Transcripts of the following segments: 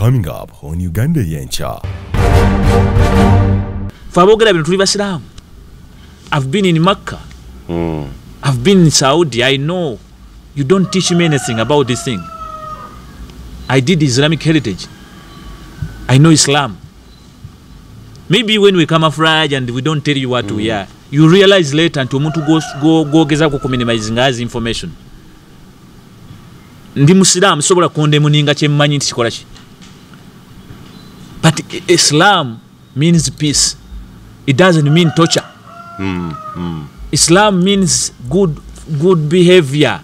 Coming up on Uganda Yencha. Fe aboogera bino tuli basiraamu. I've been in Mecca. I've been in Saudi. I know. You don't teach me anything about this thing. I did Islamic heritage. I know Islam. Maybe when we camouflage and we don't tell you what we are, you realize later nti omuntu gwogezako ku minimizing as information. Ndi musiraamu, sobola condemninga kyemmanyi nti kikola ki. But Islam means peace. It doesn't mean torture. Islam means good behavior.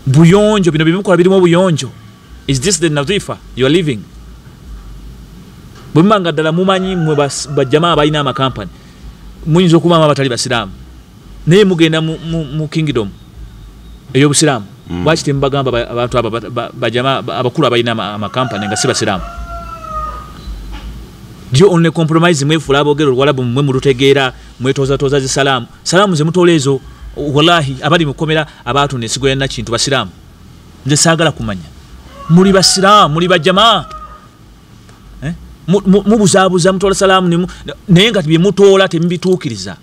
Buyonjo, bino bimukola birimu obuyonjo. Is this the nadhifa you are living? Bwe muba nga ddala mumanyi mmwe bajamaa abalina amakampani, muyinza okubaamu abatali basiraamu, naye mugenda mu kingdom ey'obusiraamu. Lwaki temubagamba abantu abo bajamaa abakulu abalina amakampani nga si basiraamu? Do you only compromise? Mwefuula aboogera oluwalabu, mmwe mulutegeera, mwetoozatooza zi salaamu. Salaamu ze mutoola ezo, wallahi abali mukomera abaatunda ensigo ya Nakintu basiraamu. Nze saagala kumanya. Muli basiraamu, muli bajamaa. Mubuzaabuza, mutoola salaamu, naye nga bye mutoola temubituukiriza.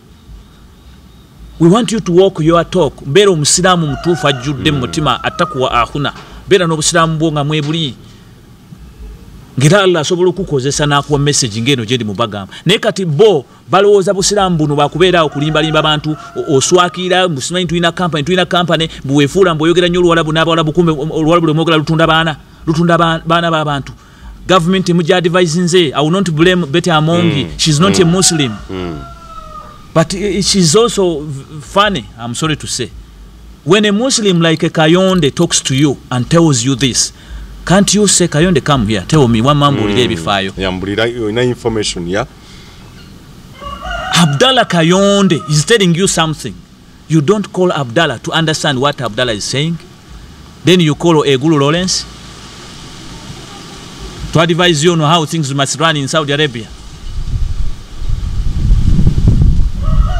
We want you to walk your talk. Mbeera omusiraamu mutuufu ajjudde mu mutima, attakuwa ahuna. Beera n'obusiraamu bwo nga mwebuli. Ngera Allah asobola okukozesa n'akuwa message ng'eno gye ndi mubagamba. Naye kati bo balowooza busiraamu buno bakubeera okulimbalimba abantu, oswakira, musimanyi tulina company, tulina company, bweweefuula mbw'oyogera nnyo oluwalabu n'abawalabu, kumbe oluwalabu lwe mwogera lutunda baana, lutunda baana b'abantu. Government mujja advise nze, I will not blame Betty Amongi. She's not a Muslim. But she's also funny, I'm sorry to say. When a Muslim like a Kayonde talks to you and tells you this, can't you say, Kayonde, come here, tell me, one man will fire. Yeah, information, yeah. Abdallah Kayonde is telling you something. You don't call Abdallah to understand what Abdallah is saying. Then you call Egulu Lawrence to advise you on how things must run in Saudi Arabia.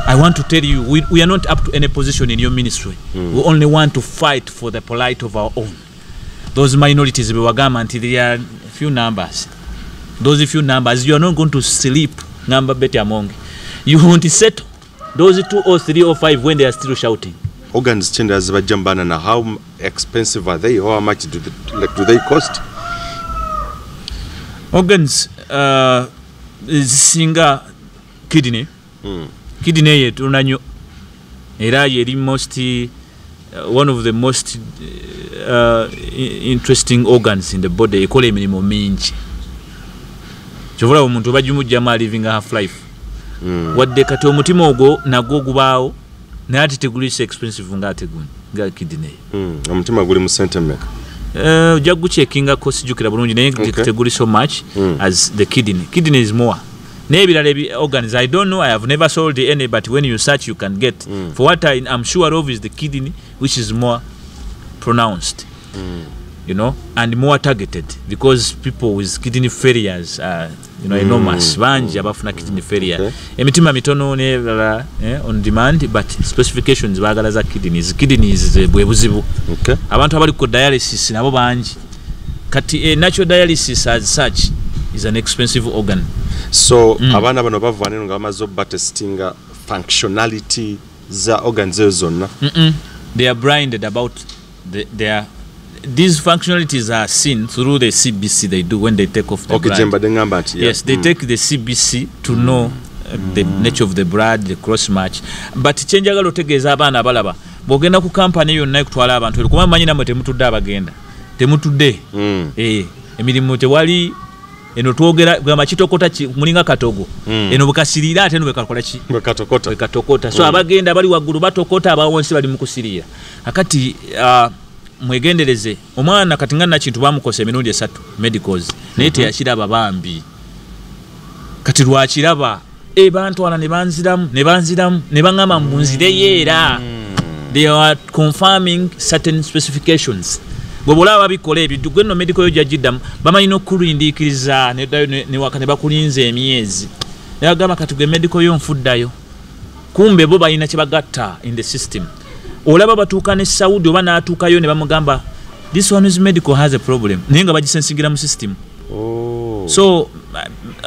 I want to tell you, we are not up to any position in your ministry. We only want to fight for the polite of our own. Those minorities, until there are few numbers. Those few numbers, you are not going to sleep, number Betty Amongi. You won't settle those 2 or 3 or 5 when they are still shouting. Organs tenders, how expensive are they? How much do they cost? Organs, zisinga kidney. Kidney yetunda nnyo, era yeri most one of the most interesting organs in the body. Ekola emirimu mingi. Kyova olaba omuntu bajimugyamu living a half life. Wadde kati omutima ogwo nagwo gubaawo, naye ate teguli so expensive nga ate nga kidney. Omutima guli mu sente mmeka? Ojja gucheckingako, sijjukira bulungi, naye teguli so much as the kidney. Kidney is more. N'ebirala ebi organs, I don't know, I have never sold any, but when you search you can get. For what I am sure of is the kidney, which is more pronounced, you know, and more targeted, because people with kidney failures are, you know, enormous. Bangi abafuna kidney failure. Emitima mitono n'ebirala, on demand, but specifications baagala za kidneys. Kidneys bwe buzibu. Abantu abali ku dialysis nabo bangi. Kati natural dialysis as such is an expensive organ. So abaana bano bava neno nga bamaze obatestinga functionality za organs ezo zonna. They are blinded about their these functionalities are seen through the CBC they do when they take off the blood. Jemba ngamba nti, yeah. Yes, they take the CBC to know the nature of the blood, the cross match. But kyenjagala otegeeza abaana abalaba, bw'ogenda ku company yonna ekutwala abantu, kuba mmanyi nammwe temutudde abagenda. Temutudde. Emirimu tewali. Eno twogera gamba kitokota mulinga katogo. Eno bukasirira ate eno bwekakola ki? Bwekatokota. Bwekatokota. So abagenda bali waggulu batokota, abawonsi bali mu kusirira. Akati mwegendereze omwana kati nga Nakintu bamukosa emirundi 3 medicals, naye teyakiraba bambi. Kati lwakiraba bantwala ne banziramu ne banziramu ne baŋŋamba mbunzireyo era. They are confirming certain specifications. Bwe bolaba babikola ebyo, gwe nno medical yo gyagiddamu, bamanyi n'okukulindiikiriza neddayo ne waka ne bakulinza emyezi. Ne bagamba kati gwe medical yo nfuddayo. Kumbe bo balina kye bagatta in the system. Olaba batuuka ne Saudi oba n'atuukayo ne bamugamba This one is medical has a problem, naye nga bagisensingira mu system. Oh. So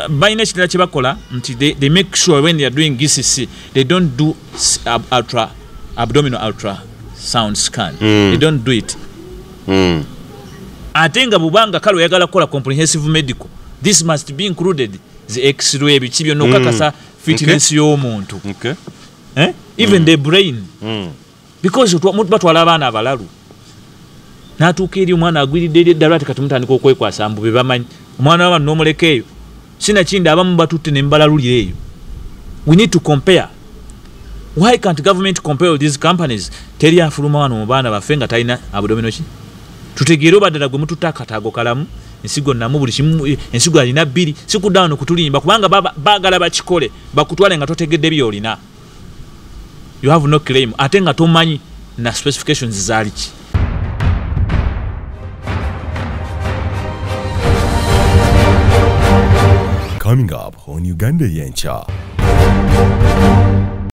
balina ekirala kye bakola nti they make sure when they are doing GCC they don't do ultra abdominal ultrasound scan. They don't do it. Ate nga bubanga kale oyagala kukola comprehensive medical, this must be included, the x-ray, ebiki byonna okakasa fitness y'omuntu. Eh? Even the brain. Because batwala abaana abalalu, n'atuuka eri omwana agwiridde eri eddala, ati kati mutandika okwekwasa mbu be bamanyi omwana w'abantu n'omuleka eyo, sinakindi abamu batutte ne mubalalulira eyo. We need to compare. Why can't government compare these companies? Teri afuluma wano mu baana baffe nga talina abdominal ki, tutegeere oba ddala gwe mututte akataago kalamu, ensigo namu buli kimu, ensigo alina bbiri, si kudda wano kutulimba, kubanga baagala bakikole bakutwale nga totegedde by'olina. You have no claim, ate nga tomanyi na specifications zaali ki. Coming up on Uganda Yencha.